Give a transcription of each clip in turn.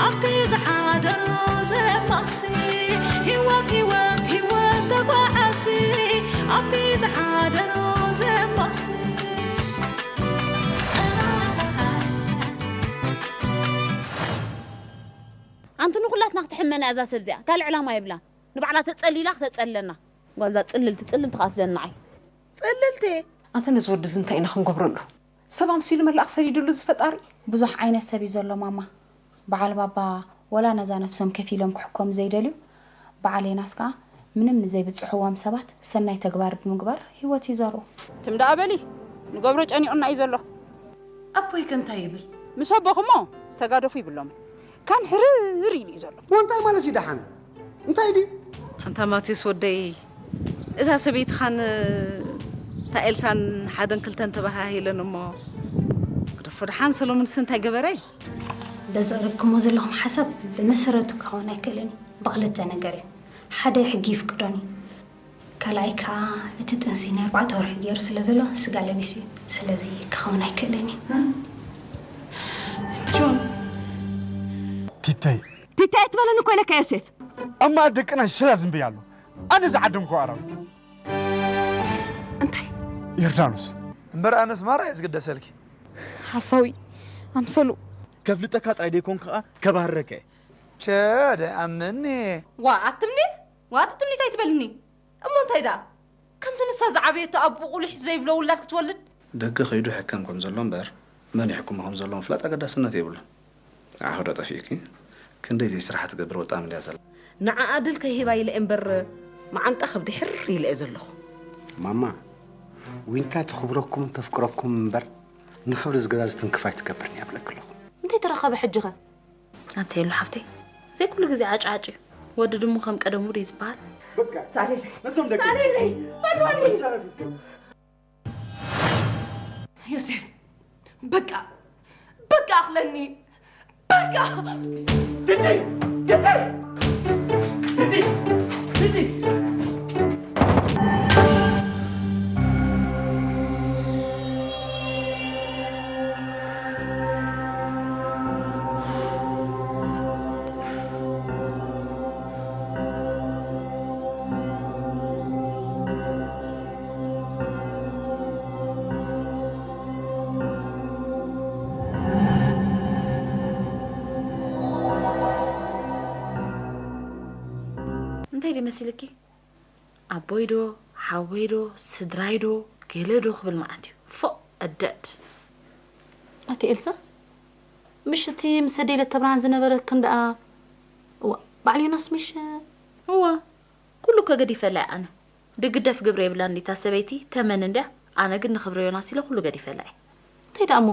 ኣብቲ ዝሓደሮ ዘማሲ ህይወት ህይወት ህይወት ተጓዓሲ ኣብቲ ዝሓደሮ ዘማሲ ኣንቲ ንኹላትና ክትሕመና እዛ ሰብ እዚኣ ካልእ ዕላማ የብላን። ንባዕላ ተጸሊላ ክተጸልለና። ጓልዛ ጽልልቲ ጽልልቲ ክትብለኒ ንዓይ። ጽልልቲ ኣንተ ነዚ ወዲ እዚ እንታይ ኢና ክንገብረሉ? ሰብ ኣምሲሉ መልኣኽ ሰዲዱሉ እዚ ፈጣሪ። ብዙሕ ዓይነት ሰብ እዩ ዘሎ ማማ። በዓል ባባ ወላ ነዛ ነብሶም ከፊሎም ክሕከሙ ዘይደልዩ በዓል ዮናስ ከኣ ምንም ንዘይብጽሕዎም ሰባት ሰናይ ተግባር ብምግባር ህይወት ይዘርኡ። ትም ደኣ በሊ ንገብሮ ጨኒቑና እዩ ዘሎ። ኣቦይ ከ እንታይ ይብል? ምስ ኣቦኹሞ ዝተጋደፉ ይብሎምን ካን ሕርር ኢሉ እዩ ዘሎ። ወንታይ ማለት እዩ ደሓን እንታይ ድዩ? ኣንታ ማቴዎስ ወደይ እዛ ሰበይትኻን እታ ኤልሳን ሓደን ክልተን ተባሃሂለን እሞ ግደፎ ደሓን ሰሎሙንስ እንታይ ገበረ? በዚ ኣቕሪብክሞ ዘለኹም ሓሳብ ብመሰረቱ ክኸውን ኣይክእልን እዩ። ብኽልተ ነገር እዩ። ሓደ ሕጊ ይፍቅዶን እዩ። ካልኣይ ከኣ እቲ ጥንሲ ናይ ኣርባዕተ ወርሒ ገይሩ ስለ ዘሎ ስጋ ለቢሱ እዩ። ስለዚ ክኸውን ኣይክእልን እዩ። ጆን ቲተይ ቲተይ ኣይትበለኒ እኮ ኢለካ ዮሴፍ። እማ ደቅና ሽላ ዝንበይ ኣሎ ኣነ ዝዓደምኩ ኣራዊት። እንታይ ዮርዳኖስ እምበር ኣነስ ማራ እየ ዝግደሰልኪ። ሓሳዊ ኣምሰሉ ከፍልጠካ ጥራይ ደይኮንኩ ከኣ ከባህረካ እየ። ቸ ደኣምኒ። ዋእ ኣቲ ትምኒት ዋእ ኣቲ ትምኒት ኣይትበልኒ እሞ እንታይ ደኣ ከምቲ ንሳ ዝዓበየቶ ኣቦ ቁሊሕ ዘይብሎ ውላድ ክትወልድ። ደገ ከይዱ ይሕከም ከምዘሎ እምበር መን ይሕክሞ ከምዘሎ ምፍላጥ ኣገዳስነት የብሉን። ንዓኺ ዶ ጠፊኡኪ? ክንደይ ዘይስራሓ ትገብር ወጣም እንድያ ዘላ። ንዓኣ ድል ከይህባ ኢለ እየ እምበር መዓንጣ ከብዲ ሕር ኢለ እየ ዘለኹ። ማማ ዊንታ ተኽብረኩምን ተፍቅረኩምን እምበር ንኽብሪ እዚ ገዛ ዝትንክፍ ኣይትገብርን እያ እብለኪ ኣለኹ። እንታይ ተረኸበ ሕጂ ኸ? ኣንተ የሉ ሓፍተይ ዘይኩሉ ግዜ ዓጭ ዓጭ እዩ ወዲ ድሙ ከም ቀደሙ ድዩ ዝበሃል? ሳሌለይ ሳሌለይ በልዋለይ ዮሴፍ በቃ በቃ ኣኽለኒ በቃ ትቲ ትቲ ትቲ ትቲ እንታይ ድዩ መሲልኪ? ኣቦይ ዶ ሓወይ ዶ ስድራይ ዶ ገለ ዶ ክብል መዓት እዩ ፎእ እደድ። ኣቲ ኤልሳ ምሽ እቲ ምስ ኣደይ ለተብርሃን ዝነበረ ክንደኣ እዋ በዓል ዮናስ ምሽ እወ ኩሉ እኮ ገዲፈላ እየ ኣነ ድግደፍ ግብሪ የብላን ዲታ ሰበይቲ ተመን እንድያ ኣነ ግን ንኽብሪ ዮናስ ኢለ ኩሉ ገዲፈላ እየ እንታይ ደኣ እሞ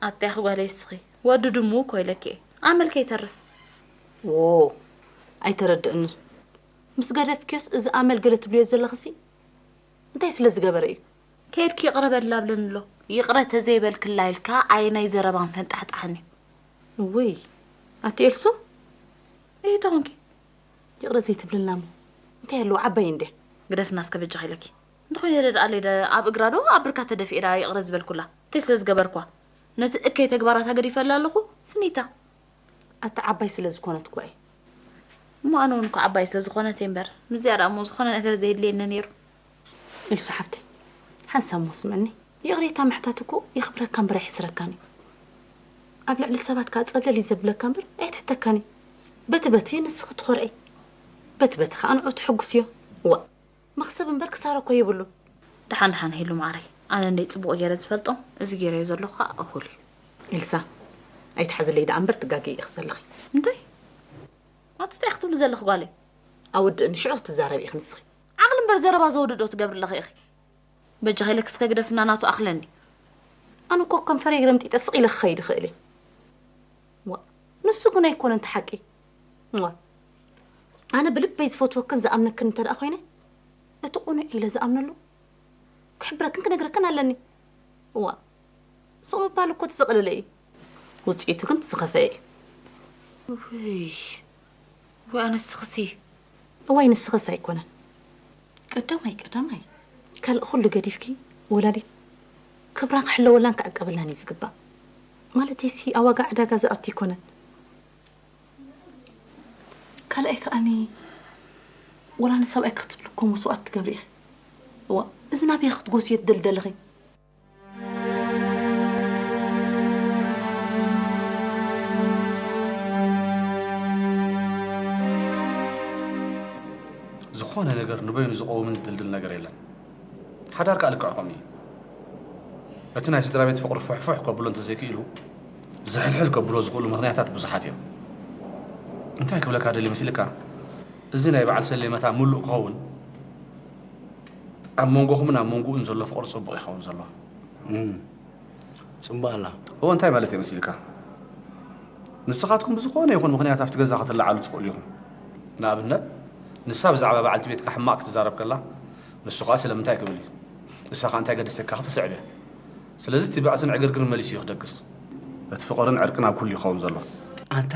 ኣቲ ኣኺ ጓለይ እስኺ ወዲ ድሙ እኮ ኢለኪ እየ ኣመል ከይተርፍ ዎ ኣይተረድእንን ምስ ገደፍክዮስ እዚ ኣመል ገለ ትብልዮ ዘለኽሲ እንታይ ስለ ዝገበረ እዩ? ከይድኪ ይቕረ በላ ብለኒ ኣሎ። ይቕረ ተዘይበልክላ ኢልካ ኣየናይ ዘረባን ፈንጣሕጣሕን እዩ። እውይ ኣቲ ኤልሱ እይ ተኾንኪ ይቕረ ዘይትብልላ እሞ እንታይ ኣለዎ ዓባይ እንድያ። ግደፍና እስከ በጃኺ ኢለኪ እንተኾይነ ደኣ ለይደ ኣብ እግራ ዶ ኣብ ብርካ ተደፊኤ ደኣ ይቕረ ዝበልኩላ እንታይ ስለ ዝገበርኳ ነቲ እከይ ተግባራታ ገዲፈላ ኣለኹ ፍኒታ። ኣቲ ዓባይ ስለ ዝኾነት እኳ እየ። እሞ ኣነ እውን እኮ ዓባይ ስለ ዝኾነት እየ እምበር ምስዚኣ ደኣ እሞ ዝኾነ ነገር ዘየድልየኒ ነይሩ። ኤልሱ ሓፍተይ ሓንሳብ እሞ ስምዕኒ። ይቕሬታ ምሕታት እኮ የኽብረካ እምበር ኣየሕስረካን እዩ። ኣብ ልዕሊ ሰባት ከኣ ጸብለል እዩ ዘብለካ እምበር ኣየትሕተካን እዩ። በቲ በቲ ንስኺ ትኾርዒ፣ በቲ በቲ ከኣ ንዑ ተሐጉስዮ። ዋእ! መኽሰብ እምበር ክሳራ እኮ የብሉን። ደሓን ደሓን ሄሉ ማዓረይ ኣነ እንድየ ፅቡቕ ገይረ ዝፈልጦ እዚ ገይረዮ ዘለኹ ከዓ እኹል እዩ። ኤልሳ ኣይትሓዝለይ ደኣ እምበር ትጋገይ ኢኺ ዘለኺ። እንታይ? ኣቲ እንታይ ክትብሊ ዘለኺ ጓለይ? ኣውድእኒ ሽዑ ክትዛረቢ ኢኺ ንስኺ። ዓቕሊ እምበር ዘረባ ዘውድእ ዶ ትገብሪ ኣለኺ ኢኺ? በጃኺ ኢለኪ እስከ ግደፍና ናቱ ኣኽለኒ። ኣነ እኮ ከንፈረይ ረምጢጠ ስቕ ኢለ ክኸይድ እኽእል እየ። ዋእ ንሱ ግን ኣይኮነን እቲ ሓቂ። ዋእ ኣነ ብልበይ ዝፈትወክን ዝኣምነክን እንተ ደኣ ኮይነ እቲ ቅኑዕ ኢለ ዝኣምነሉ ክሕብረክን ክነግረክን ኣለኒ። ዋእ ስቕ ምባል እኮ እቲ ዝቐለለ እዩ። ውፅኢቱ ግን እቲ ዝኸፍአ እዩ። ውይ ወይ ኣነስኽሲ እዋይ ንስኽስ ኣይኮነን ቀዳማይ ቀዳማይ ካልእ ኩሉ ገዲፍኪ ወላዲት ክብራን ክሕለወላን ክዕቀበላን እዩ ዝግባእ ማለተይሲ ኣብ ዋጋ ዕዳጋ ዝኣቱ ኣይኮነን ካልኣይ ከኣኒ፣ ወላ ንሰብኣይ ክትብሊ እኮ መስዋእቲ ትገብሪ ኢኺ። እዋ፣ እዚ ናበይ ክትጎስዮ ትደልደልኺ? ዝኾነ ነገር ንበይኑ ዝቐውምን ዝድልድል ነገር የለን። ሓዳር ከኣ ልክዕኹም እዩ። እቲ ናይ ስድራ ቤት ፍቕሪ ፉሕፉሕ ከብሎ እንተዘይክኢሉ፣ ዝሕልሕል ከብሎ ዝኽእሉ ምኽንያታት ብዙሓት እዮም። እንታይ ክብለካ ደልየ መሲልካ? እዚ ናይ በዓል ሰሌ መታ ምሉእ ክኸውን፣ ኣብ መንጎኹምን ኣብ መንጎኡን ዘሎ ፍቕሪ ጽቡቕ ይኸውን ዘሎ። እም፣ ጽቡቕ ኣላ። እወ፣ እንታይ ማለት እየ መሲልካ? ንስኻትኩም ብዝኾነ ይኹን ምኽንያት ኣብቲ ገዛ ክትለዓሉ ትኽእሉ ኢኹም። ንኣብነት፣ ንሳ ብዛዕባ በዓልቲ ቤትካ ሕማቕ ክትዛረብ ከላ፣ ንሱ ኸኣ ስለምንታይ ክብል እዩ? ንሳ ኸኣ እንታይ ገደሰካ ክትስዕብ እያ። ስለዚ እቲ ባእስን ዕግርግርን መሊሱ እዩ ክደቅስ። እቲ ፍቕርን ዕርቅን ኣብ ኩሉ ይኸውን ዘሎ። ኣንታ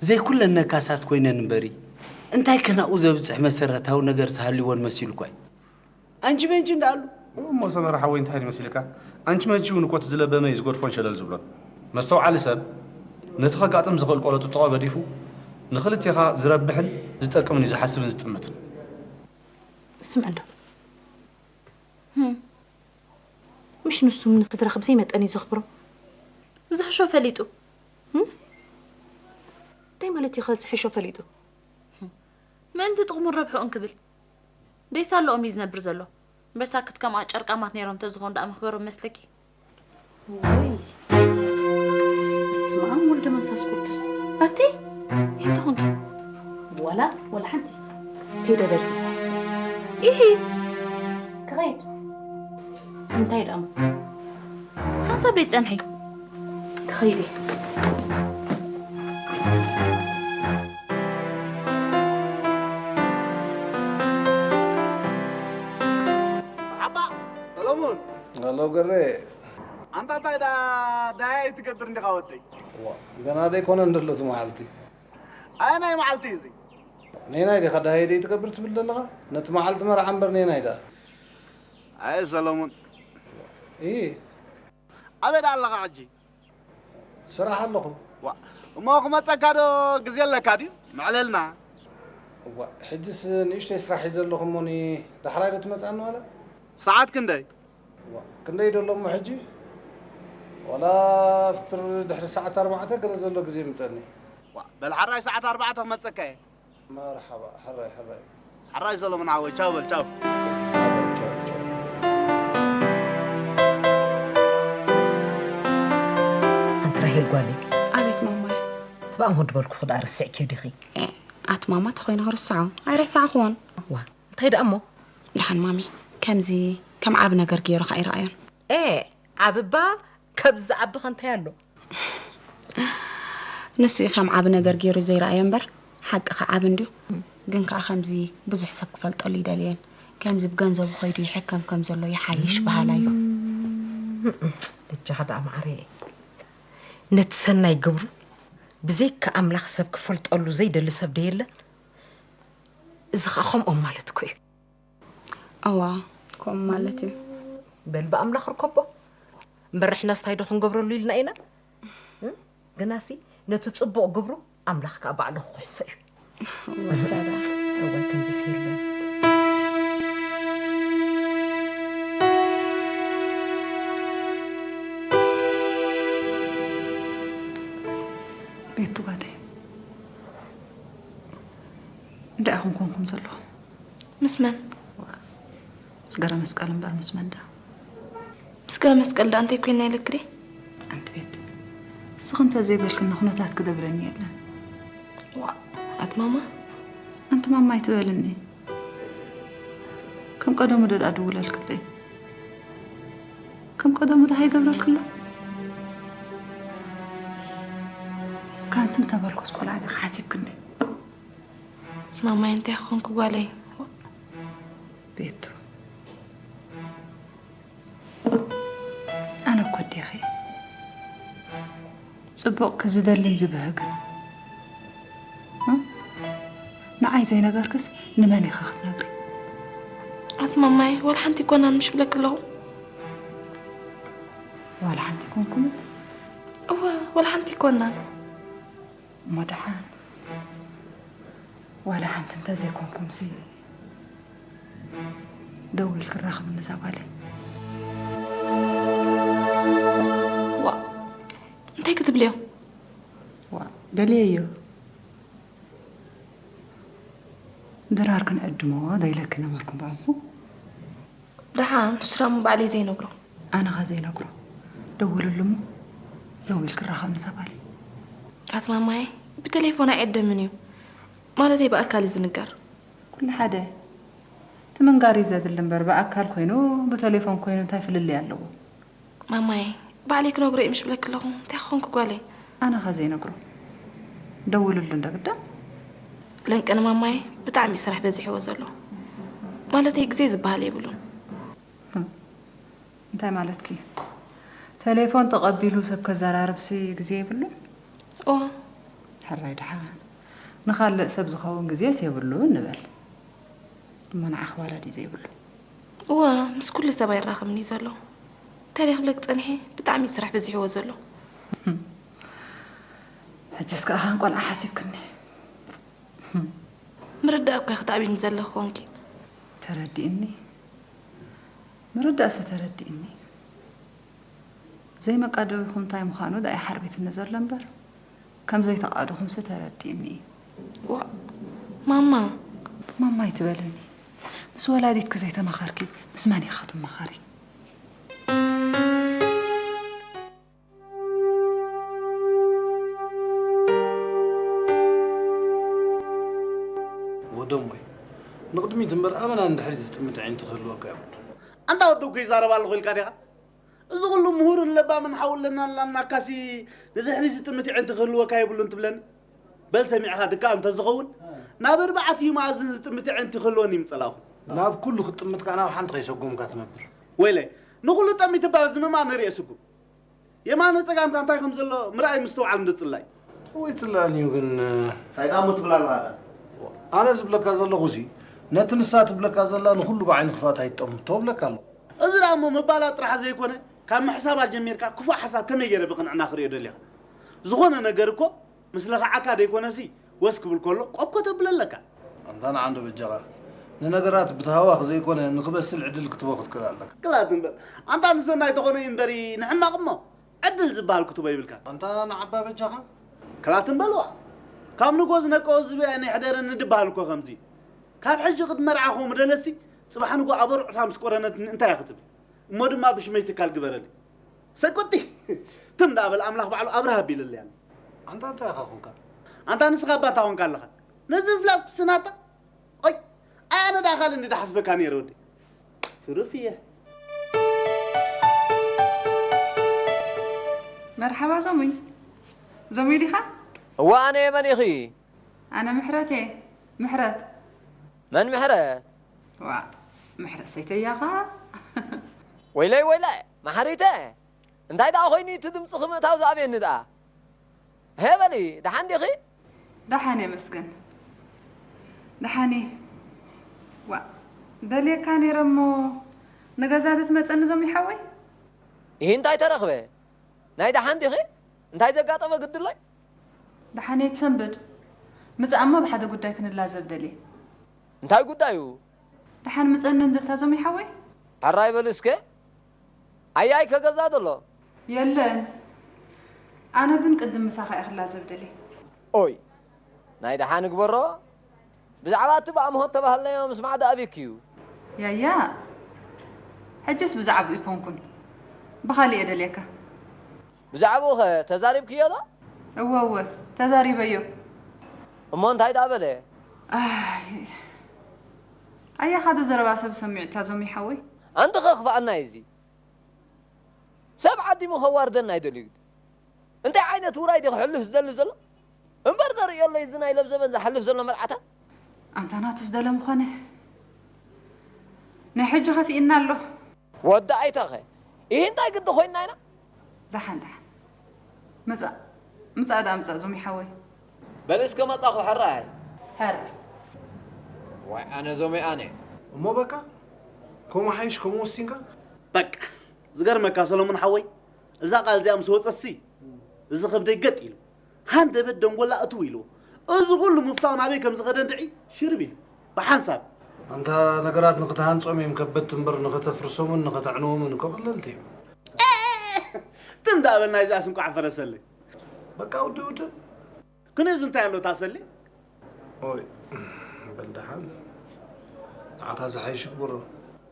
ዘይኩለን ነካሳት ኮይነን እምበሪ፣ እንታይ ከ ናብኡ ዘብጽሕ መሰረታዊ ነገር ዝሃልወን መሲሉኳ እዩ? ኣንቺ በንቺ እንዳኣሉ። እሞ ሰመረ ሓወይ እንታይ ይመስልካ? ኣንቺ መንቺ እውን እኮ እቲ ዝለበመ እዩ ዝገድፎን ሸለል ዝብሎን። መስተውዓሊ ሰብ ነቲ ከጋጥም ዝኽእል ቆሎ ጥጥቖ ገዲፉ ንኽልቴኻ ዝረብሕን ዝጠቅምን እዩ ዝሓስብን ዝጥምትን። ስምዕ እንዶ። ህም። ምሽ ንሱ ንስድራኺ ብዘይ መጠን እዩ ዘኽብሮ። ዝሕሾ ፈሊጡ። ህም? እንታይ ማለት እዩ ከ ዝሕሾ ፈሊጡ? ምእንቲ ጥቕሙን ረብሕኡን ክብል። ደይሳ ኣለኦም እዩ ዝነብር ዘሎ። እምበር ሳክት ከምኣ ጨርቃማት ነይሮም ተዝኾኑ ደኣ መኽበሮም መስለኪ? ወይ። በስመ ኣብ ወልድ መንፈስ ቅዱስ። ኣቲ? እንታይ ትኾንኪ? ዋላ፣ ዋላ ሓንቲ። ከይደ በል። ኢሂ። ክኸይድ። እንታይ ደኣ? ሓንሳብ ደይ ጸንሒ። ክኸይድ እየ። ሓባ ሰሎሙን። ኣሎ ገሬ። ኣንታ እንታይ ደኣ ዳያይ ትገብር እንዲኻ ወደይ? ዋ፣ ገና ደይኮነ እንደሎ እቲ መዓልቲ። ኣየናይ መዓልቲ እዩ እዚ? ነናይ ዲኻ ዳያይ ደይ ትገብር ትብል ዘለኻ? ነቲ መዓልቲ መርዓ እምበር ነናይ ደኣ። ኣየ ሰሎሙን። ኢ። ኣበይ ደኣ ኣለኻ ሕጂ? ስራሕ ኣለኹ። ዋ፣ እሞ ክመጸካ ዶ ግዜ ኣለካ ድዩ? ምዕለልና። እዋ፣ ሕጅስ ንእሽተይ ስራሕ ሒዘ ኣለኹ እሞኒ፣ ዳሕራይ ዶ ትመጽኣኒ ዋላ? ሰዓት ክንደይ? እዋ፣ ክንደይ ዶ ኣሎ እሞ ሕጂ? ዋላ ፍትር ድሕሪ ሰዓት ኣርባዕተ ገለ ዘሎ ግዜ ምጸኒ። ዋ፣ በል ሓራይ ሰዓት ኣርባዕተ ክመጸካ እየ። መርሓባ፣ ሕራይ፣ ሕራይ። ሕራይ ሰሎሞን ሓወይ፣ ቻው በል፣ ቻው። ቻው፣ ቻው፣ ቻው። ኣንቲ ራሄል ጓለይ። ኣቤት ማማይ። ትብኣም ወዲ በልኩኺ ደኣ ረሲዕክዮ ዲኺ? ኤ፣ ኣቲ ማማ ተኾይነ ክርስዖ። ኣይረሳዕኽዎን። ዋ፣ እንታይ ደኣ እሞ? ደሓን ማሚ፣ ከምዚ ከም ዓቢ ነገር ገይሩ ኸኣ ኣይረኣዮን። ኤ፣ ዓቢ እባ፣ ከብዚ ዝዓቢ ኸ እንታይ ኣሎ? ንሱ እዩ ከም ዓቢ ነገር ገይሩ ዘይረኣዮ እምበር፣ ሓቂ ኸዓ ዓቢ እንድዩ። ግን ከኣ ከምዚ ብዙሕ ሰብ ክፈልጠሉ ይደልየን። ከምዚ ብገንዘቡ ኸይዱ ይሕከም ከም ዘሎ ይሓይሽ በሃላይ እዩ። እም፣ በጃኻ ደኣ መዓረየ። ነቲ ሰናይ ግብሩ ብዘይካ ኣምላኽ ሰብ ክፈልጠሉ ዘይደሊ ሰብ ዶ የለን? እዚ ኸኣ ከምኦም ማለት እኮ እዩ። እዋ፣ ከምኡ ማለት እዩ። በል ብኣምላኽ ርከቦ። እምበር ንሕናስ እንታይ ዶ ክንገብረሉ ኢልና ኢና? እም? ግናሲ ነቲ ጽቡቕ ግብሩ ኣምላኽ ከኣ ባዕሉ ክኽሕሶ እዩ። እዋ፣ ታዳ። እዋይ፣ ከምዚስ የለን። ቤቱ ጓደይ፣ እንታይ ኢኹም ኮንኩም ዘለኹም? ምስ መን? ምስ ገረ መስቀል እምበር ምስ መን ደኣ? ምስ ገረ መስቀል ደኣ እንታይ ኮይና ኢለኪ ድየ? ኣንቲ ቤቲ፣ ንስኺ እንተ ዘይበልክኒ ኩነታት ክደብረኒ የለን። ዋእ፣ ኣቲ ማማ። ኣንቲ ማማ ኣይትበልኒ። ከም ቀደሙ ዶ ደኣ ድውለልክለይ? ከም ቀደሙ ደኣ ኣይገብረልክሎ? ካንቲ እንተበልኩስ ቆልዓ ዲኺ ሓሲብክኒ? ማማይ፣ እንታይ ክኾንኩ ጓለይ? ቤቱ፣ ኣነ እኮ ኣዴኺ እየ። ጽቡቕኪ ዝደልን ዝብህግን፣ እ? ንዓይ ዘይነገርክስ ንመን ኢኺ ክትነግሪ? ኣቲ ማማይ፣ ዋላ ሓንቲ ኣይኮናን ምሽ ብለኪ ኣለኹ። ዋላ ሓንቲ ኣይኮንኩምን? እወ፣ ዋላ ሓንቲ ኣይኮናን። እሞ ደሓን። ዋላ ሓንቲ እንተዘይኮንኩምሲ ደዊል ክራኸብ ንዛ ጓለይ። ዋ እንታይ ክትብልዮ? ዋ ደልየዮ ድራር ክንዕድሞ ዶ ኢለኪ ነበርኩ ብኣኹ። ደሓን ንሱ ደኣ እሞ ባዕለይ ዘይነግሮ። ኣነ ኸ ዘይነግሮ ደውልሉ እሞ ደዊል ክራኸብ ንዛ ጓለይ። ኣቲ ማማየ ብቴሌፎን ኣይዕደምን እዩ ማለተይ ብኣካል እዩ ዝንገር። ኩሉ ሓደ እቲ ምንጋር እዩ ዘድሊ እምበር ብኣካል ኮይኑ ብቴሌፎን ኮይኑ እንታይ ፍልልይ ኣለዎ? ማማየ ባዕለይ ክነግሮ እየ ምሽ ብለኪ ኣለኹ እንታይ ክኾንኩ ጓለይ? ኣነ ኸ ዘይነግሮ ደውልሉ እንዶ ግዳ። ለንቀን ማማየ ብጣዕሚ እዩ ስራሕ በዚሕዎ ዘሎ ማለተይ ግዜ ዝበሃል የብሉን። እንታይ ማለትኪ? ቴሌፎን ተቐቢሉ ሰብ ከዘራርብሲ ግዜ የብሉን? እወ። ሕራይ ደሓን ንኻልእ ሰብ ዝኸውን ግዜስ የብሉን ንበል። እሞ ንዓኺ ዋላ ድዩ ዘይብሉ? እወ ምስ ኩሉ ሰብ ኣይራኸብን እዩ ዘሎ። እንታይ ደኣ ክብለኪ ጸኒሐ ብጣዕሚ እዩ ስራሕ በዚሕዎ ዘሎ። ሕጅስ ከኣ ከም ቆልዓ ሓሲብክኒ። ምርዳእ እኮ ኢኺ ተኣቢኒ ዘለኺ ኮንኪ። ተረዲእኒ ምርዳእሲ ተረዲእኒ። ዘይመቃደዊኹም እንታይ ምዃኑ ደኣ እዩ ሓርቢትኒ ዘሎ እምበር ከም ዘይተቓደኹምሲ ተረዲእኒ እዩ። ዋእ ማማ። ማማ ኣይትበልኒ። ምስ ወላዲትኪ ዘይተማኸርኪ ምስ መን ኢኺ ክትማኸሪ? ወዶሞይ ንቕድሚት እምበር ኣበና ንድሕሪት ዝጥምት ኣዒንቲ ክህልወካ የብሉን። ኣንታ ወዲ እኮ ይዛረብ ኣለኹ ኢልካ ዲኻ? እዚ ኩሉ ምሁርን ለባምን ሓው ኣለና ኣላናካሲ ንድሕሪት ዝጥምት ኣዒንቲ ክህልወካ የብሉን ትብለኒ? በል ሰሚዕኻ ድካ እንተዝኸውን ናብ ኣርባዕቲኡ መኣዝን ዝጥምት ኣዒንቲ ክህልወኒ ምጸላኹ። ናብ ኩሉ ክትጥምት ከኣ ናብ ሓንቲ ከይሰጎምካ ትነብር። ወይለይ ንኹሉ ጠሚትባ ዝምማ ንርእየ ስጉም። የማነ ጸጋምካ እንታይ ከም ዘሎ ምርኣይ ምስትውዓል እንዶ ጽላይ። ወይ ጽላእን እዩ ግን። እንታይ ደኣ እሞ ትብል ኣለኻ ኣታ? ኣነ ዝብለካ ዘለኹ እዚ ነቲ ንሳ ትብለካ ዘላ ንኹሉ ብዓይኒ ክፍኣት ኣይትጠምቶ እብለካ ኣለኹ። እዚ ደኣ እሞ ምባላት ጥራሕ ዘይኮነ ካብ ምሕሳብ ኣጀሚርካ ክፉእ ሓሳብ ከመይ ገይረ ብቕንዕና ክርእዮ ደሊኻ? ዝኾነ ነገር እኮ ምስ ለኽዓካ ደይኮነሲ ወስ ክብል ከሎ ቆብ ኮ ተብሎ ኣለካ። ኣንታ ንዓ እንዶ በጃኻ ንነገራት ብታህዋኽ ዘይኮነ ንኽበስል ዕድል ክትቦ ክትክእል ኣለካ። ክላት እምበር ኣንታ ንሰናይ ተኾነ እዩ እምበሪ ንሕማቕ እሞ ዕድል ዝበሃል ክትቦ ይብልካ። ኣንታ ንዓባ በጃኻ። ክላት እምበልዋ ካብ ንጎ ዝነቀወ ዝብኢ ኣይነሕደረኒ ድበሃል እኮ ከምዚ እዩ። ካብ ሕጂ ቅድሚ መርዓ ከምኡ ደለሲ ጽባሕ ንጎ ኣበርዑታ ምስ ቆረነትኒ እንታይ እያ ክትብል? እሞ ድማ ብሽመይ ትካል ግበረለይ። ሰቁጢ ትም ደኣ በል ኣምላኽ ባዕሉ ኣብርሃ ኣቢለለይ ኣሎ። ኣንታ እንታይ ኢኻ ኾንካ? ኣንታ ንስኻ እባ እንታይ ኾንካ ኣለኻ? ነዚ ምፍላጥ ክስናታ? ኦይ ኣይ ኣነ ደኣ ካልእ እንዲ ደሓስበካ ነይረ ወዲ። ትሩፍ እየ። መርሓባ ዞሙይ። ዞሙይ ዲኻ? እዋ ኣነ እየ መን ኢኺ? ኣነ ምሕረት እየ። ምሕረት። መን ምሕረት? ዋእ ምሕረት ሰይተያኻ ወይለይ ወይለይ መሓሪተ እንታይ ደኣ ኮይኒ እቲ ድምፅኺ ምእታው ዝኣብየኒ ደኣ ሄ በሊ ደሓን ዲኺ ደሓን የመስገን ደሓን እየ ዋእ ደልየካ ነይረ እሞ ንገዛ ዶ ትመፀኒ ዞም ይሓወይ ይሂ እንታይ ተረኽበ ናይ ደሓን ዲኺ እንታይ ዘጋጠመ ግድሎይ ደሓን እየ ትሰንብድ ምፃእ እሞ ብሓደ ጉዳይ ክንላዘብ ደልየ እንታይ ጉዳዩ ደሓን ምጸኒ እንድታ ዞም ይሓወይ ሕራይ በል እስከ ኣያይ ከገዛ ዘሎ የለን ኣነ ግን ቅድም ምሳኻ እየ ክላዘብ ደልየ ኦይ ናይ ደሓን ግበሮ ብዛዕባ እቲ ብኣምሆት ተባህልናዮ ምስማዕ ደኣ ኣበይኪ እዩ ያያ ሕጅስ ብዛዕብኡ ኣይኮንኩን ብኻልእ እየ ደልየካ ብዛዕባኡ ኸ ተዛሪብክዮ ዶ? እወ እወ ተዛሪበዮ። እሞ እንታይ ደኣ በለ? ኣይ ኣያኻ ዶ ዘረባ ሰብ ሰሚዑ እታ ዞሚ ሓወይ? ኣንቲ ኸኽፍኣና እዩ እዚ ሰብ ዓዲሙ ኸዋርደና እዩ ደልዩ ግዲ እንታይ ዓይነት ውራይ ድዩ ክሕልፍ ዝደሊ ዘሎ? እምበር ዘርእዮ ኣሎ እዚ ናይ ለብዘበን ዝሓልፍ ዘሎ መርዓታት። ኣንታ ናቱስ ደለ ምኾነ ናይ ሕጂ ኸፊእና ኣሎ። ወዲ ኣይተኸ ኢሂ እንታይ ግዲ ኮይንና ኢና። ደሓን ደሓን ምጻእ ምጻእ ደኣ ምጻእ ዞም ይሓወይ። በል እስከ መጻኹ ሕራይ። ሕር። ዋይ ኣነ ዞመይ ኣነ። እሞ በቃ ከምኡ ሓይሽ ከምኡ ወሲንካ። በቃ ዝገርመካ ሰሎሞን ሓወይ እዛ ቃል እዚኣ ምስ ወጸትሲ እዚ ከብደይ ገጥ ኢሉ ሃንደበት ደንጎላ እትው ኢልዎ እዚ ኩሉ ምፍታው ናበይ ከም ዝኸደ እንድዒ ሽርብ እዩ። ብሓንሳብ። ኣንታ፣ ነገራት ንኽትሃንጾም እዮም ከበድቲ እምበር፣ ንኸተፍርሶምን ንኸተዕንዎምን እኮ ቀለልቲ እዮም። ትም ደኣ በል ናይዛስ እንቋዕ ፈረሰለይ። በቃ ውድእ ውድእ። ክንእዝ እንታይ ኣሎ ታሰሊ? ኦይ፣ በል ደሓን። ንዓኻ ዝሓይሽ ግበሮ።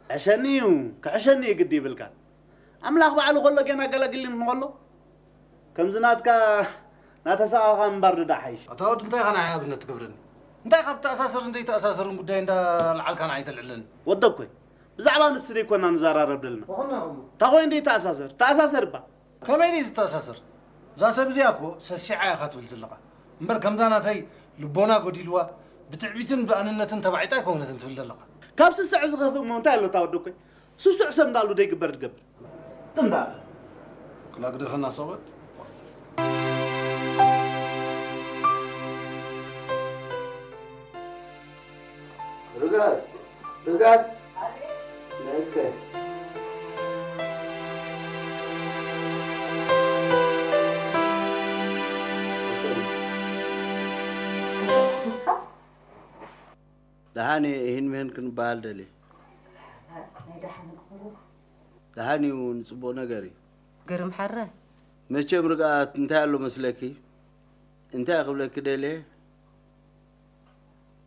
ሕሸኒ እዩ፣ ክሕሸኒ እዩ ግዲ ይብልካ። ኣምላኽ ባዕሉ ከሎ ጌና ኣገላግልን እንከሎ፣ ከምዚ ናትካ ናተሳቐኻ ምንባር ዶ ደኣ ሓይሽ? ኣታ ወዲ እንታይ ኢኻ ንዓይ ኣብነት ትገብረኒ? እንታይ ካብ ተኣሳሰርን ዘይተኣሳሰርን ጉዳይ እንዳልዓልካ ንዓይ ተልዕለኒ? ወደኮይ፣ ብዛዕባ ንሱ ደይኮና ንዘራረብ ደለና። ወኸና እሞ። እታ ኮይን ደይ ተኣሳሰር፣ ተኣሳሰር እባ። ከመይ ድዩ ዝተኣሳሰር? እዛ ሰብ እዚኣ እኮ ሰሲዓ ኢኻ ትብል ዘለኻ። እምበር ከምዛ ናተይ ልቦና ጎዲልዋ፣ ብትዕቢትን ብኣንነትን ተባዒጣ ኣይኮነትን ትብል ዘለኻ። ካብ ስስዕ ዝኸፍእ እሞ እንታይ ኣሎ እታ ወደኮይ? ስሱዕ ሰብ እንዳሉ ደይግበር ትገብር። ትምዳ። ክላ ግደፈና ሰብኣይ። ርጋድ፣ ርጋድ። ነይ እስከ። ደሓን እየ፣ እሂን ምሂን ክንበሃል ደልየ። ናይ ደሓን እኮ። ደሓን እዩ፣ ንጽቡቕ ነገር እዩ። ግርም ሓረ። መቸም ርግኣት እንታይ ኣሎ መስለኪ? እንታይ ክብለኪ ደልየ?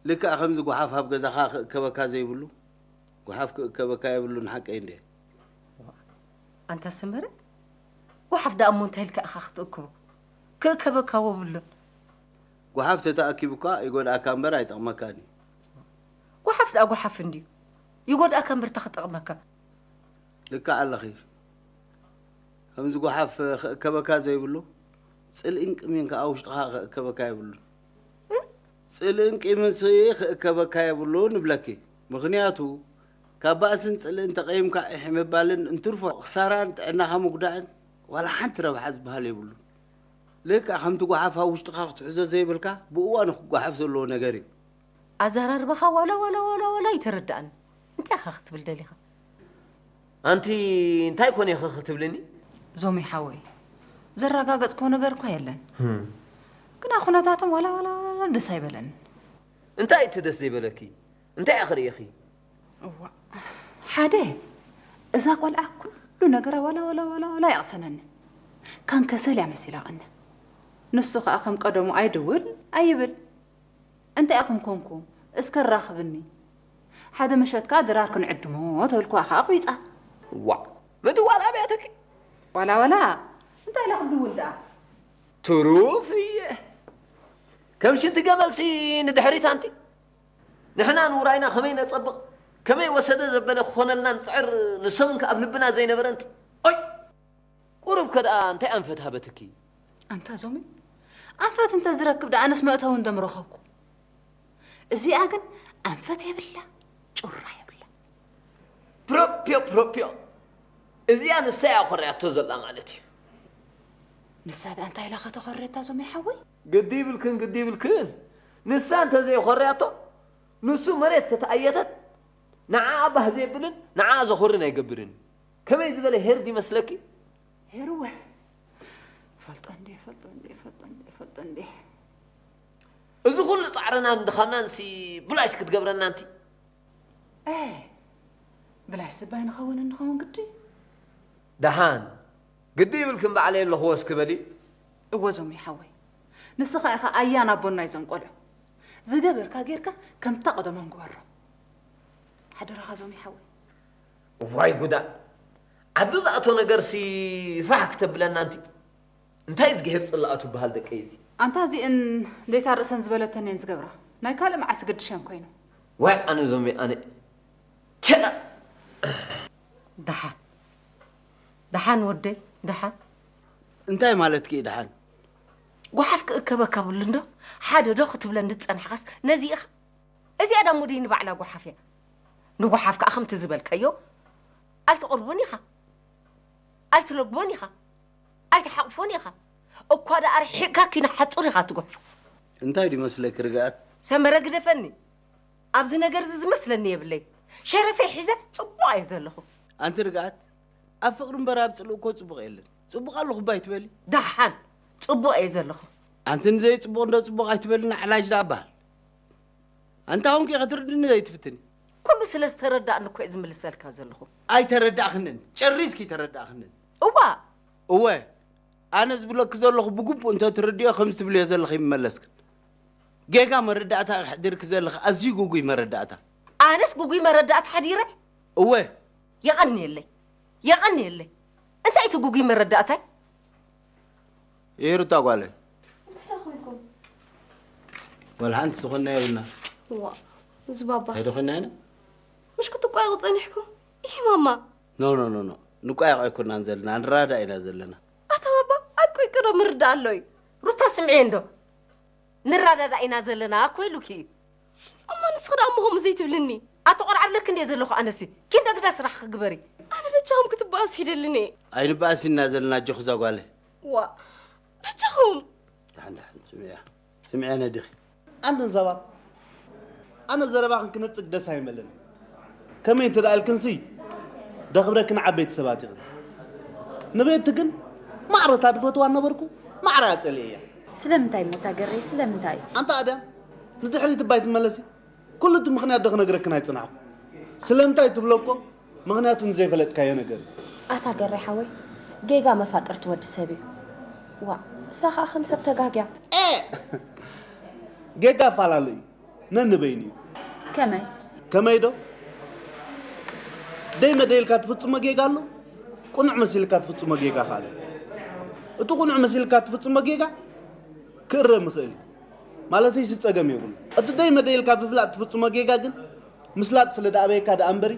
ልክዕ ከምዚ ጓሓፍ ኣብ ገዛኻ ክእከበካ ዘይብሉ፣ ጓሓፍ ክእከበካ የብሉን፣ ሓቀይ እንድየ። ኣንታ ሰመረ፣ ጓሓፍ ደኣ እሞ እንታይ ኢልካ ኢኻ ክትእክቦ? ክእከበካ ወብሉን። ጓሓፍ ተተኣኪቡ እኳ ይጎድኣካ እምበር ኣይጠቕመካን እዩ። ጓሓፍ ደኣ ጓሓፍ እንድዩ። ይጎድኣካ እምበር እንታይ ክጠቕመካ? ልክዕ ኣለኺ። ከምዚ ጓሓፍ ክእከበካ ዘይብሉ፣ ጽልኢን ቅሚን ከኣ ውሽጥኻ ክእከበካ የብሉን። እ? ጽልእን ቂምን ስኢ ክእከበካ የብሉን እብለኪ። ምኽንያቱ፣ ካብ ባእስን ጽልእን ተቐይምካ ኢሕ ምባልን እንትርፎ ክሳራን ጥዕናኻ ምጉዳእን ዋላ ሓንቲ ረብሓ ዝበሃል የብሉን። ልክዕ ከምቲ ጓሓፍ ኣብ ውሽጥኻ ክትሕዞ ዘይብልካ፣ ብእዋኑ ክጓሓፍ ዘለዎ ነገር እዩ። ኣዘራርባኻ ዋላ ዋላ ዋላ ዋላ ኣይተረድኣን። እንታይ ኢኻ ክትብል ደሊኻ? ኣንቲ እንታይ ኮን ኢኺ ክትብልኒ? ዞሚ ሓወይ፣ ዘረጋገጽክዎ ነገር እኳ የለን። ህም። ግና ኩነታቶም ዋላ ዋላ ዋላ ደስ ኣይበለንን። እንታይ እቲ ደስ ዘይበለኪ? እንታይ ኢኺ ርኢኺ? እዋእ፣ ሓደ፣ እዛ ቆልዓ ኩሉ ነገራ ዋላ ዋላ ዋላ ዋላ ይቕሰነኒ። ካን ከሰል እያ መሲላ ቀንያ። ንሱ ኸኣ ከም ቀደሙ ኣይድውል ኣይብል። እንታይ ኢኹም ኮንኩም? እስከ ራኽብኒ። ሓደ ምሸት ከኣ ድራር ክንዕድሞ ተብልክዋ ከኣ ኣቑቢጻ። ዋእ፣ ምድዋል ኣብያትኪ። ዋላ ዋላ፣ እንታይ ኢላ ክትድውል ደኣ? ትሩፍ እየ። ከም ሽንቲ ገመልሲ ንድሕሪት ኣንቲ። ንሕና ንውራይና ከመይ ነጸብቕ፣ ከመይ ወሰደ ዘበለ ክኾነልና ንጽዕር፣ ንሰሙን ከኣ ኣብ ልብና ዘይነበረ ኣንቲ። ኦይ! ቁሩብ ከ ደኣ እንታይ ኣንፈት ሃበትኪ? ኣንታ ዞሚ፣ ኣንፈት እንተ ዝረክብ ደኣ ኣነስ መእተዊ እንዶ ምረኸብኩ። እዚኣ ግን ኣንፈት የብላ፣ ጩራ የብላ። ፕሮፕዮ፣ ፕሮፕዮ። እዚኣ ንሳ እያ ኮርያቶ ዘላ ማለት እዩ። ንሳ ደኣ እንታይ ኢላ ከተኾርየታ ዞሚ ሓወይ? ግዲ ይብልክን፣ ግዲ ይብልክን። ንሳ እንተ ዘይኾርያቶ፣ ንሱ መሬት ተተኣየተት፣ ንዓኣ ባህ ዘየብልን ንዓኣ ዘኹርን ኣይገብርን። ከመይ ዝበለ ሄርድ ይመስለኪ? ሄርወ። ፈልጦ እንዴ፣ ፈልጦ እንዴ፣ ፈልጦ እንዴ፣ ፈልጦ እንዴ። እዚ ኩሉ ጻዕርናን ድኻምናን ሲ ብላሽ ክትገብረና ኣንቲ? ኤ፣ ብላሽ ስባይ ንኸውን እንኸውን ግዲ። ደሓን፣ ግዲ ይብልክን ባዕለይ ኣለኹዎ እስኪ በሊ። እወ ዞሚ ሓወይ፣ ንስኻ ኢኻ ኣያን ኣቦን ናይዞም ቆልዑ። ዝገበርካ ጌርካ ከምታ ቀደሞም ግበሮ። ሓደራኻ ዞሚ ሓወይ። ዋይ ጉዳ! ዓዱ ዝኣቶ ነገርሲ ፋሕ ክተብለና ኣንቲ። እንታይ እዝግሄር ጽላኣቱ በሃል ደቀይ እዚ? ኣንታ እዚእን ሌታ ርእሰን ዝበለተን እየን ዝገብራ። ናይ ካልእ መዓስ ግድሸን ኮይኑ። ዋይ ኣነ ዞሚ ኣነ። ቸላ! ደሓን። ደሓን ወደይ፣ ደሓን። እንታይ ማለትኪ እዩ ደሓን? ጓሓፍ ክእከበካ ብሉ እንዶ፣ ሓደ ዶ ክትብለን ዝጸናሕኻስ ነዚ ኢኻ? እዚኣ ዳሞ ድይ ንባዕላ ጓሓፍ እያ። ንጓሓፍ ከኣ ከምቲ ዝበልካዮ ኣይትቕርቦን ኢኻ። ኣይትለግቦን ኢኻ። ኣይትሓቕፎን ኢኻ። እኳ ደኣ ኣርሒቕካ ኪኖ ሓጹር ኢኻ ትጓሕፎ። እንታይ ድዩ መስለኪ ርግኣት? ሰመረ ግደፈኒ። ኣብዚ ነገር እዚ ዝመስለኒ የብለይ። ሸረፈይ ሒዘ ጽቡቕ እየ ዘለኹ። ኣንቲ ርግኣት፣ ኣብ ፍቕሪ እምበር ኣብ ጽልኢ እኮ ጽቡቕ የለን። ጽቡቕ ኣለኹ እባ ኣይትበሊ። ደሓን፣ ጽቡቕ እየ ዘለኹ። ኣንቲ ንዘይጽቡቕ እንዶ ጽቡቕ ኣይትበልና፣ ዕላጅ ደኣ በሃል። ኣንታ ኹንኪ ክትርድኒ ዘይትፍትኒ። ኩሉ ስለ ዝተረዳእኒ እኮ እየ ዝምልሰልካ ዘለኹ። ኣይተረዳእኽንን፣ ጨሪስኪ ኣይተረዳእኽንን። እዋ። እወ፣ ኣነ ዝብለኪ ዘለኹ ብግቡእ እንተ ትርድዮ ከምዚ ትብልዮ ዘለኺ ይመለስክን። ጌጋ መረዳእታ ኢኺ ኣሕዲርኪ ዘለኺ፣ ኣዝዩ ግጉይ መረዳእታ። ኣነስ ግጉይ መረዳእታ ሓዲረ? እወ። የቐንየለይ፣ የቐንየለይ። እንታይ እቲ ግጉይ መረዳእታይ? ይሩታ ጓለይ። እንታይ ደኣ ኮይንኩም? ወላ ሓንቲ ዝኾንና የብልና። ዋ፣ እዚ ባባስ። እንታይ ዶ ኮይንና ኢና? ምሽ ክትቋየቑ ጸኒሕኩም? ኢሂ ማማ። ኖ፣ ኖ፣ ኖ፣ ኖ። ንቋየቕ ኣይኮናን ዘለና፣ ንራዳእ ኢና ዘለና። ኣታ ባባ፣ ኣብ ቆይቂ ዶ ምርዳእ ኣሎ እዩ? ሩታ ስምዒ እንዶ። ንራዳዳእ ኢና ዘለና እኮ ኢሉኪ እዩ። እሞ ንስኺ ደኣ እሞ ከምኡ ዘይትብልኒ? ኣቲ ቆልዓ ብለኪ እንድየ ዘለኹ ኣነሲ። ኪድ ነግዳ ስራሕኺ ግበሪ። ኣነ በጃኹም ክትበኣሱ ይደልን እየ። ኣይንበኣስ ኢና ዘለና ኣጆኺ እዛ ጓለይ። ዋ፣ በጃኹም። ደሓን፣ ደሓን፣ ስምዕያ። ስምዕያ ነዲኺ። ኣንተን ሰባት፣ ኣነ ዘረባኽን ክነጽግ ደስ ኣይመልን። ከመይ እንተ ደኣ ኢልክንሲ፣ ደኽብረክን ዓበይቲ ሰባት ኢኽን። ንቤቲ ግን ማዕረ እታ ድፈትዋ ነበርኩ፣ ማዕረ እያ ጸሊኤያ። ስለምንታይ እሞ እታ ገረይ፣ ስለምንታይ? ኣንታ ኣድያም፣ ንድሕሪት እባ ኣይትመለሲ። ኩሉ እቲ ምኽንያት ዶ ክነግረክን ኣይጽናሕኩ። ስለምንታይ ትብሎ እኮ ምኽንያቱ ንዘይፈለጥካዮ ነገር እዩ። ኣታ ገረይ ሓወይ፣ ጌጋ መፋጥርቲ ወዲ ሰብ እዩ። ዋ፣ እሳ ኸኣ ከም ሰብ ተጋግያ። ኤ! ጌጋ ኣፋላለ እዩ። ነንበይኑ እዩ። ከመይ? ከመይ ዶ? ደይ መደይ ኢልካ ትፍጽሞ ጌጋ ኣሎ፣ ቅኑዕ መሲልካ ትፍጽሞ ጌጋ ከኣ ኣሎ። እቲ ቅኑዕ መሲልካ ትፍጽሞ ጌጋ ክእረም ይኽእል እዩ። ማለተይሲ ጸገም የብሉ። እቲ ደይ መደይ ኢልካ ብፍላጥ ትፍጽሞ ጌጋ ግን ምስላጥ ስለ ደኣበየካ ደኣ እምበሪ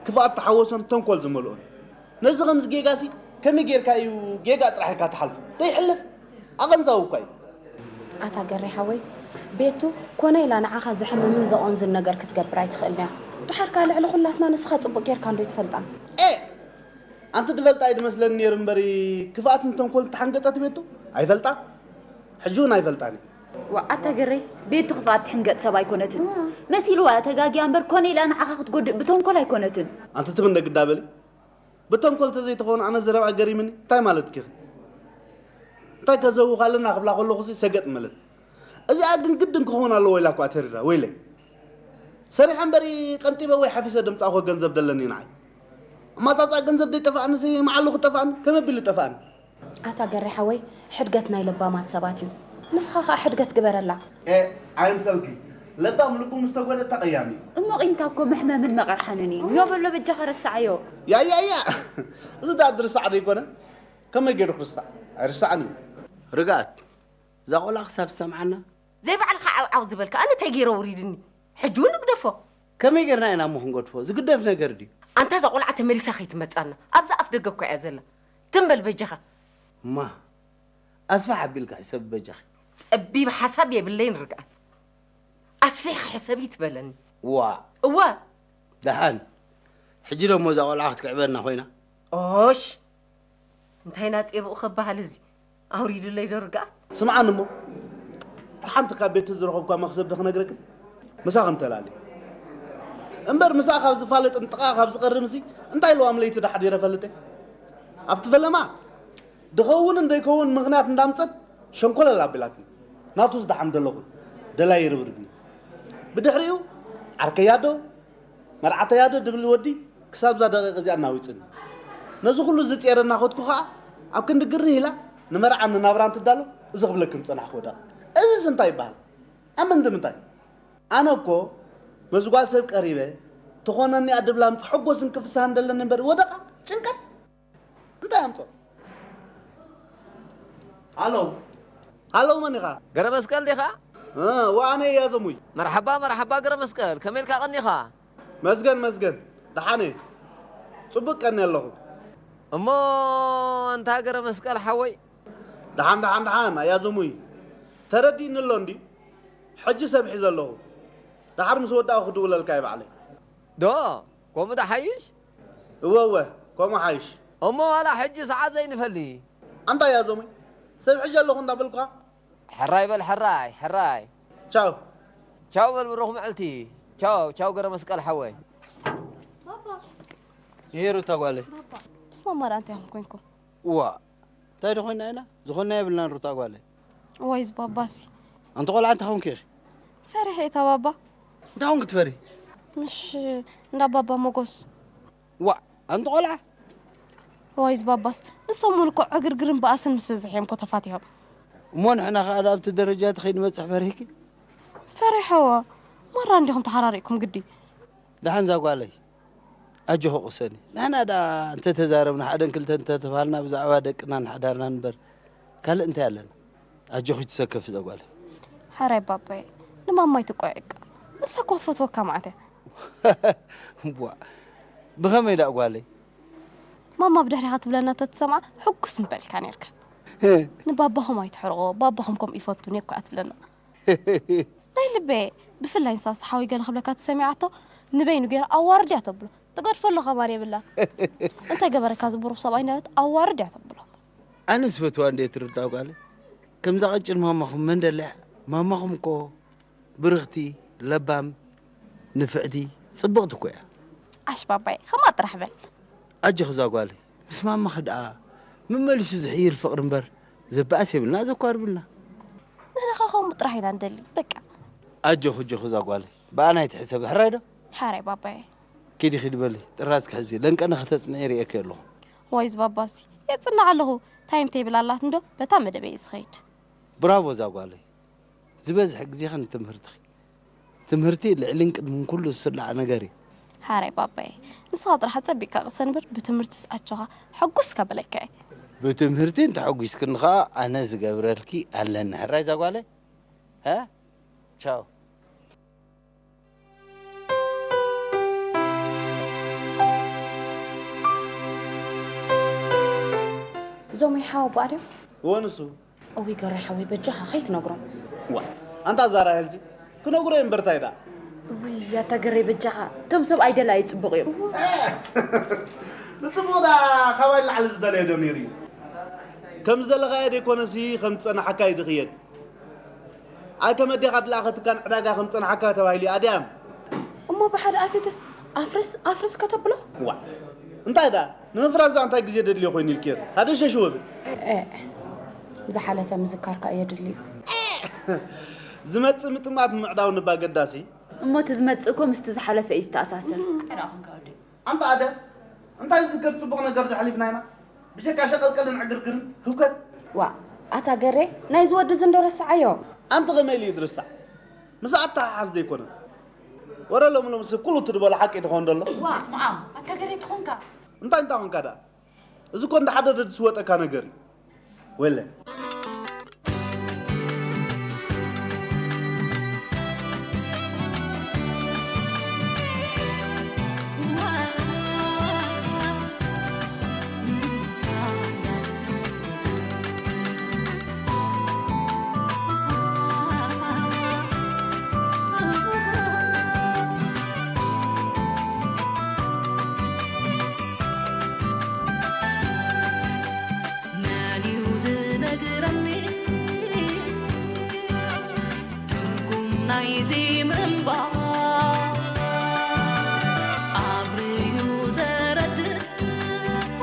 ክፍኣት ተሓወሶን ተንኮል ዝመልኦን። ነዚ ከምዚ ጌጋሲ ከመይ ጌርካ እዩ ጌጋ ጥራሕ ኢልካ ትሓልፎ? ደይሕለፍ። ኣቐንዛዊ እኳ እዩ። ኣታ ገሬ ሓወይ፣ ቤቱ ኮነ ኢላ ንዓኻ ዘሕምምን ዘቖንዝን ነገር ክትገብር ኣይትኽእልን እያ። ደሓር ከኣ ልዕሊ ኩላትና ንስኻ ጽቡቕ ጌርካ እንዶ ኣይትፈልጣን። ኤ! ኣንቲ ትፈልጣ እዩ ዝመስለኒ ነይሩ እምበሪ፣ ክፍኣትን ተንኮልን ተሓንገጠት ቤቱ ኣይፈልጣ፣ ሕጂ እውን ኣይፈልጣን እየ። ዋ፣ ኣታ ገሬ፣ ቤቱ ክፍኣት ትሕንገጥ ሰብ ኣይኮነትን። መሲልዋ እያ ተጋግያ እምበር፣ ኮነ ኢላ ንዓኻ ክትጎድእ ብተንኮል ኣይኮነትን። ኣንቲ ትብን ደግዳ በሊ። ብተንኮል ተዘይተኾነ ኣነ ዘረባ ገሪምኒ፣ እንታይ ማለት ኪኺ? እንታይ ከዘውኽ ኣለና ክብላ ከለኹሲ ሰገጥ መለት። እዚኣ ግን ግድን ክኸውን ኣለዎ ኢላ እኳ ተሪራ፣ ወይለይ። ሰሪሐ እምበሪ ቀንጢበ ወይ ሓፊሰ ደምጻእኮ ገንዘብ ደለኒ ንዓይ። ኣማጻጽኣ ገንዘብ ደይጠፋኣንሲ መዓሉ ክጠፋኣኒ፣ ከመይ ኣቢሉ ይጠፋኣኒ? ኣታ ገሬ ሓወይ፣ ሕድገት ናይ ለባማት ሰባት እዩ። ንስኻ ኸኣ ሕድገት ግበረላ። ኤ፣ ኣይምሰልኪ። ለባም ልቡ ምስ ተጎድእ ተቐያሚ እዩ። እሞ ቂምታ እኮ መሕመምን መቐርሓንን እዩ። ዮ በሎ በጃኻ ረስዓዮ። ያ፣ ያ፣ ያ። እዚ ደኣ ድርሳዕ ዶ ይኮነ? ከመይ ገይሩ ክርስዕ? ኣይርሳዕን እዩ። ርግኣት፣ እዛ ቆልዓ ክሳብ ትሰምዓና። ዘይባዕልኻ ዓው ዓው ዝበልካ፣ ኣነ እንታይ ገይረ ውሪድኒ? ሕጂ እውን ንግደፎ። ከመይ ጌርና ኢና እሞ ክንገድፎ? ዝግደፍ ነገር ድዩ? ኣንታ እዛ ቆልዓ ተመሊሳ ከይትመጻና። ኣብዛ ኣፍ ደገ እኮ እያ ዘላ። ትም በል በጃኻ። እማ፣ ኣስፍሕ ኣቢልካ ሕሰቢ በጃኺ። ጸቢብ ሓሳብ የብለይን ርግኣት። ኣስፊሕኻ ሕሰቢ ትበለኒ። ዋ። እወ። ደሓን። ሕጂ ደሞ እዛ ቆልዓ ክትክዕበና ኮይና? ኦሽ። እንታይ ኢና ጤብኡ ከበሃል እዚ? ኣውሪዱለይ ዶ ርግኣት? ስምዓኒ እሞ፣ ሓንቲ ካብ ቤት ዝረኸብኳ መኽሰብ ዶ ክነግረክን? ምሳኺ እንተላሊ። እምበር ምሳኣ ካብ ዝፋለጥን ጥቓኣ ካብ ዝቐርምሲ እንታይ ልዋም ለይቲ ዶ ሓዲረ እፈልጥ እየ? ኣብቲ ፈለማ፣ ድኸውን እንደይከውን ምኽንያት እንዳምጸት ሸንኮለል ኣቢላትኒ። ናቱስ ደሓን ደለኹ፣ ደላይ ይርብርብኒ። ብድሕሪኡ፣ ዓርከያ ዶ፣ መርዓተያ ዶ ድብል ወዲ ክሳብ እዛ ደቂቕ እዚኣ እናዊጽኒ። ነዚ ኩሉ ዝጽየረ እናኸድኩ ኸኣ፣ ኣብ ክንዲ ግርህ ኢላ ንመርዓን ንናብራን ትዳሎ፣ እዚ ክብለክን ዝጸናሕኩ ወደቓ። እዝስ እንታይ ይበሃል? ኣብ ምንዲ ምንታይ? ኣነ እኮ፣ መዚ ጓል ሰብ ቀሪበ፣ ትኾነኒ እያ ድብላ ምስ ሓጎስን ክፍስሃን ደለኒ እምበር፣ ወደቓ፣ ጭንቀት። እንታይ ኣምጾ? ሃሎ። ሃሎ፣ መን ኢኻ? ገረ መስቀል ዲኻ? እ፣ ወኣነ እያ ዘሙይ። መርሓባ፣ መርሓባ ገረ መስቀል፣ ከመይ ኢልካ ቀኒኻ? መስገን፣ መስገን። ደሓን እየ። ጽቡቅ ቀኒ ኣለኹ። እሞ ኣንታ ገረ መስቀል ሓወይ? ደሓን፣ ደሓን፣ ደሓን፣ ኣያ ዘሙይ። ተረዲእኒ ኣሎ እንዲ? ሕጂ ሰብ ሒዘ ኣለኹ። ደሓር ምስ ወዳእኹ ክድውለልካ እየ ባዕለይ። ዶ? ከምኡ ዶ ሓይሽ? እወ፣ እወ፣ ከምኡ ሓይሽ። እሞ ዋላ ሕጂ ሰዓት ዘይንፈሊ። ኣንታ እያ ዞመይ፣ ሰብ ሕጂ ኣለኹ እንዳበልኩኻ። ሕራይ በል፣ ሕራይ፣ ሕራይ። ቻው። ቻው በል ብሩኽ መዓልቲ። ቻው፣ ቻው ገረ መስቀል ሓወይ። ባባ። ይሄ ሩታ ጓለይ። ባባ፣ ምስ ማማ ደኣ እንታይ ኢኹም ኮይንኩም? እዋ፣ እንታይ ዶ ኮይና ኢና? ዝኾንና የብልናን ሩታ ጓለይ። ዋይ ዝባባሲ። ኣንቲ ቆልዓ እንታይ ኾንኪ ኢኺ? ፈሪሐ እየ እታ ባባ። እንታይ ኾንኪ ትፈሪ? ምሽ እንዳ ባባ ሞጎስ። ዋእ ኣንቲ ቆልዓ። ዋይ ዝባባስ። ንሶም እውን እኮ ዕግርግርን በኣስን ምስ በዝሕ እዮም እኮ ተፋቲሖም። እሞ ንሕና ኸኣ ኣብቲ ደረጃ እቲ ከይንበጽሕ ፈሪህኪ? ፈሪሐዎ። ማራ እንዲኹም ተሓራሪቕኩም ግዲ። ደሓን እዛ ጓለይ። ኣጆኺ ቅሰኒ። ንሕና ደኣ እንተተዛረብና ሓደን ክልተን እንተተባሃልና ብዛዕባ ደቅናን ሓዳርናን እምበር ካልእ እንታይ ኣለና? ኣጆኺ ትሰከፊ እዛ ጓለይ። ሓራይ ባባየ፣ ንማማይ ትቆየቃ። ንሳ እኮ ትፈትወካ መዓት እያ። እምቧእ። ብኸመይ ደኣ ጓለይ? ማማ ብድሕሪኻ ትብለና እንተትሰምዓ ሕጉስ ምበልካ ነርካ። ንባባኹም ኣይትሕርቆ፣ ባባኹም ከምኡ ይፈቱን እኮ እያ ትብለና። ናይ ልበየ፣ ብፍላይ ንሳ ሓወይ ገለ ክብለካ ተሰሚዓቶ፣ ንበይኑ ገይራ ኣዋርድ እያ ተብሎ። ትገድፎ ኣሎ ከማን የብላ። እንታይ ገበረካ እዚ ብሩኽ ሰብኣይ ነበለት ኣዋርድ እያ ተብሎ። ኣነስ ፈትዋ እንድየ ትርዳእ ጓለይ። ከምዛ ቀጭን ማማኹም መን ደልያ? ማማኹም እኮ ብርኽቲ፣ ለባም፣ ንፍዕቲ፣ ጽብቕቲ እኮ እያ። ዓሽ ባባይ፣ ከምኣ ጥራሕ በል። ኣጆኺ እዛ ጓለይ፣ ምስ ማማኺ ደኣ መመሊሱ ዝሕይል ፍቕሪ እምበር ዘበኣስ የብልና ዘኳርብልና። ንሕና ኸ ከምኡ ጥራሕ ኢና ንደሊ፣ በቃ። ኣጆኺ፣ ኣጆኺ እዛ ጓለይ፣ ብኣና ኣይትሕሰቢ፣ ሕራይ ዶ? ሓራይ ባባየ። ኪዲ፣ ኪዲ በሊ፣ ጥራዝ ክሕዚ፣ ለንቀነ ከተጽንዒ ርእየኪ ኣለኹ። ዋይ እዚ ባባሲ፣ የጽንዕ ኣለኹ፣ ታይም ቴብል ኣላት እንዶ፣ በታ መደበይ እዩ ዝኸይድ። ብራቮ እዛ ጓለይ፣ ዝበዝሐ ግዜኺ ንትምህርትኺ። ትምህርቲ ልዕልን ቅድምን ኩሉ ዝስላዕ ነገር እዩ። ሓራይ ባባየ፣ ንስኻ ጥራሕ ጸቢቕካ ቅሰን እምበር ብትምህርትስ ኣጆኻ ሕጉስ ከብለካ እየ። ብትምህርቲ እንተሐጒስክኒ ኸኣ ኣነ ዝገብረልኪ ኣለኒ። ሕራይ እዛ ጓለይ? ሀ? ቻው። እዞም ይሓወቡ ኣድዮም? እወ፣ ንሱ። እውይ፣ ገሬ ሓወይ፣ በጃኻ ከይትነግሮም። ዋ፣ ኣንታ እዛ ራሄልሲ፣ ክነግሮ እየ እምበር እንታይ ደኣ? እውይ፣ ኣታ ገሬ፣ በጃኻ፣ እቶም ሰብኣይ ደላይ ጽቡቕ እዮም። ንጽቡቕ ደኣ ካባይ ንላዕሊ ዝደለዮ ዶ ነይሩ እዩ? ከም ዝደለኻዮ ደይኮነሲ፣ ከም ዝጸናሓካ እዩ ዝኽየድ። ኣይተመዴኻ ድለኣኸትካን ዕዳጋ ከም ጸናሓካ ተባሂሉ እዩ ኣድያም። እሞ ብሓደ ኣፌትስ ኣፍርስ ኣፍርስ ከተብሎ? ዋ፣ እንታይ ደኣ ንምፍራስ ደኣ እንታይ ግዜ ደድልዮ ኮይኑ ኢልክዮ? ሓደ ሸሽ ወብል። እ፣ ዝሓለፈ ምዝካርካ እየ ድልዩ። ዝመጽእ ምጥማት ንምዕዳው ንባ ገዳሲ። እሞ እቲ ዝመጽእ እኮ ምስቲ ዝሓለፈ እዩ ዝተኣሳሰር። ኣንታ ኣደ፣ እንታይ ዝዝከር ጽቡቕ ነገር ዘሕሊፍና ኢና? ብጀካ ሸቐልቀልን ዕግርግርን ህውከት። ዋ፣ ኣታ ገሬ፣ ናይዚ ወዲ እዚ እንዶ ረስዓዮ። ኣንቲ ከመይ ኢሉ እዩ ዝርሳዕ? ምስ ኣተሓሓዝ ደይኮነ። ወረ ሎሚ ሎምስ ኩሉ እቲ ዝበሎ ሓቂ ትኾን ደሎ? ዋ፣ ስምዓም፣ ኣታ ገሬ ትኾንካ። እንታይ እንታይ ኾንካ ደኣ? እዚ እኮ እንዳ ሓደ ዝወጠካ ነገር እዩ። ወለ። መን እዩ ዝነግረኒ ትርጉም ናይዚ ምንባር? ኣብርዩ ዘረድእ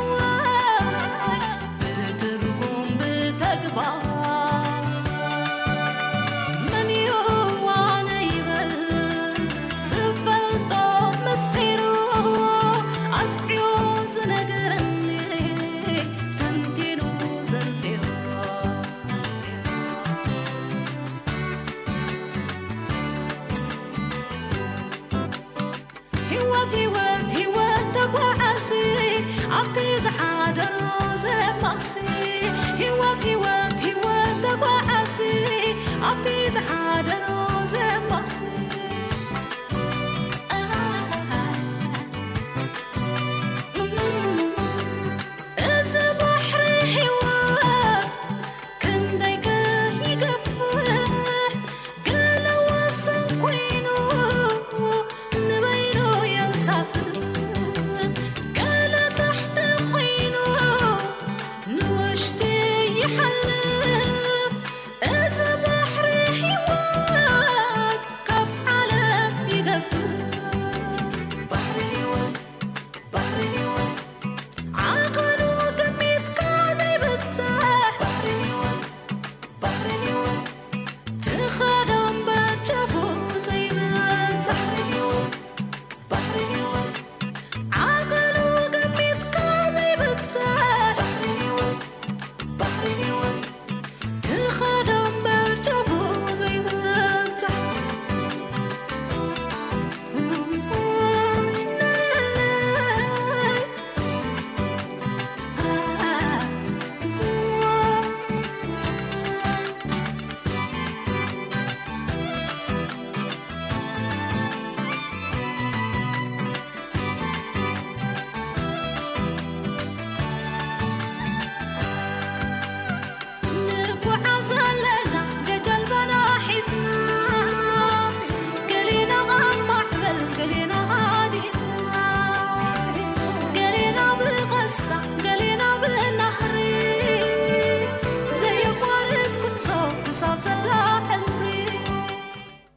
ወይ ብትርጉም ብተግባር? መን እዩ ዋነ ይበል ዝፈልጦ ምስጢሩ ኣጥዕዮ ዝነግረኒ ተንቲኑ ዘርዚሩ? ህይወት ህይወት ህይወት ተጓዓዚ ኣብቲ ዝሓደሮ ዘማሲ። ህይወት ህይወት ህይወት ተጓዓዚ ኣብቲ ዝሓደሮ ዘማ